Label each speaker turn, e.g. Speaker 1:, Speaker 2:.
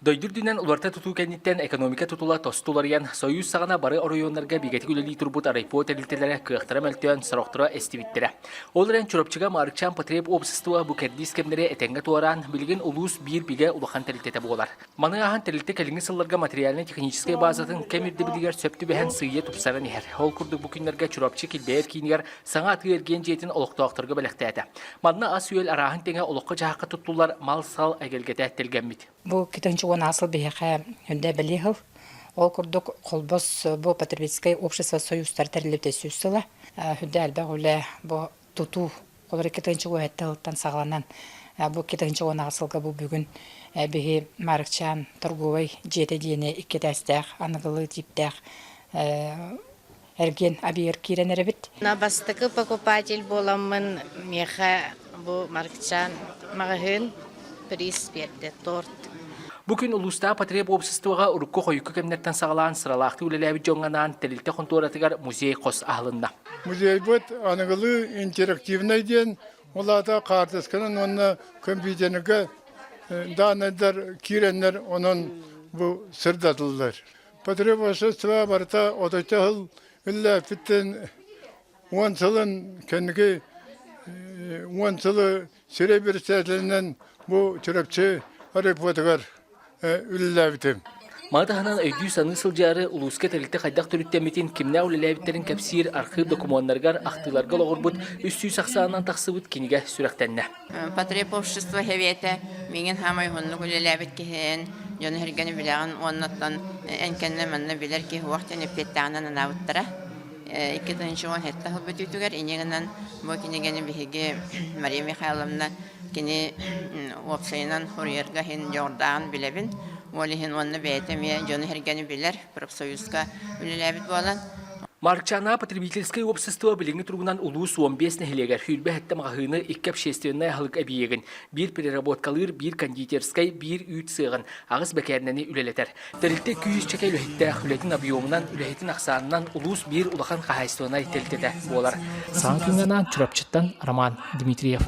Speaker 1: Дойду үрдүнэн уларыта тутуу кэнниттэн экономика тутула тосту уларыйан, Союз саҕана бары оройуоннарга бигэтик үлэлии турбут райпо тэрилтэлэрэ кыахтара мөлтөөн, сорохторо эстибиттэрэ. Ол эрэн Чурапчыга Маарыкчаан потреб-общество бу кэрдиис кэмнэри этэҥҥэ туораан, билигин улуус биир бигэ улахан тэрилтэтэ буолар. Маны ааһан тэрилтэ кэлиҥҥи сылларга материальнай-техническэй базатын кэм ирдэбилигэр сөп түбэһэн сыыйа тупсаран иһэр. Ол курдук бу күннэргэ Чурапчы килбэйэр киинигэр саҥа атыы-эргиэн дьиэтин олохтоохторго бэлэхтээтэ. Манна ас-үөл арааһын тэҥэ олоххо-дьаһахха туттуллар мал-сал эгэлгэтэ тэлгэммит.
Speaker 2: Бу китончу уон сыл биһиэхэ хүндэ бэлиэ сыл. Ол курдук Холбос бу потребительскай общество союзтар тэриллибитэ сүүс сыла. Хүндэ элбэх үлэ бу тутуу холор китончу уһэтте сылтан саҕаланан бу китончу уон сылга бу бүгүн биһи Марыкчаан торговай дьиэтэ диэни икки этээстээх аныгылыы тииптээх эргиэн абиэр киирэн эрэбит.
Speaker 3: Бастакы покупатель буоламмын миэхэ бу Маркчан маҕаһыын приз биэрдэ торт.
Speaker 1: Бу күн улуустаах потреб-обществоҕа урукку-хойукку кэмнэртэн саҕалаан сыралаахтык үлэлээбит дьоҥҥо анаан тэрилтэ хонтуоратыгар музей хос аһылынна.
Speaker 4: Музейбыт аныгылыы интерактивнай диэн, ол аата хаартысканан уонна компьютерга дааннайдар киирэннэр онон бу сырдатыллар. Потребовательство барыта отучча сыл үлэлээппиттэн уон сылын кэнники уон сылы сирэй председателинэн бу Чурапчы райпотугар үлэлээбитим.
Speaker 1: Маны таһынан өйдүү-саныы сылдьаары улууска тэрилтэ хайдах төрүттэммитин, кимнээх үлэлээбиттэрин кэпсиир архыып докумуоннарыгар ахтыыларга олоҕурбут 300 ахсаанынан тахсыбыт кинигэ сүрэхтэннэ.
Speaker 3: Потребобщество сэбиэтэ миигин хаамай уһуннук үлэлээбит киһин, дьону-сэргэни билэҕин уоннаттан эн кэннэ манна билэр киһи уох диэн эппиэттээҕинэн анаабыттара. 2017 сыл бүтүүтүгэр инньэ гынан бу кинигэни биһиги Мария Михайловна кини уопсайынан суруйарга иһин дьоҕурдааҕын билэбин. Ол иһин уонна бэйэтэ эмиэ дьону-сэргэни билэр, профсоюзка үлэлээбит буолан
Speaker 1: Маркчана потребительскай уопсастыба билиҥҥи туругунан улуус 15 нэһилиэгэр 27 маҕаһыыны, икки общественнай аһылык эбийиэгин, биир переработкалыыр, биир кондитерскай, биир үүт сыаҕын, аҕыс бэкээринэни үлэлэтэр. Тэрилтэ күүс-чэкэ үлэһиттээх үлэтин объемунан, үлэһитин ахсаанынан улуус биир улахан хаһаайыстыбанай тэрилтэтэ буолар. Саҥа күҥҥэ анаан Чурапчыттан Роман Дмитриев.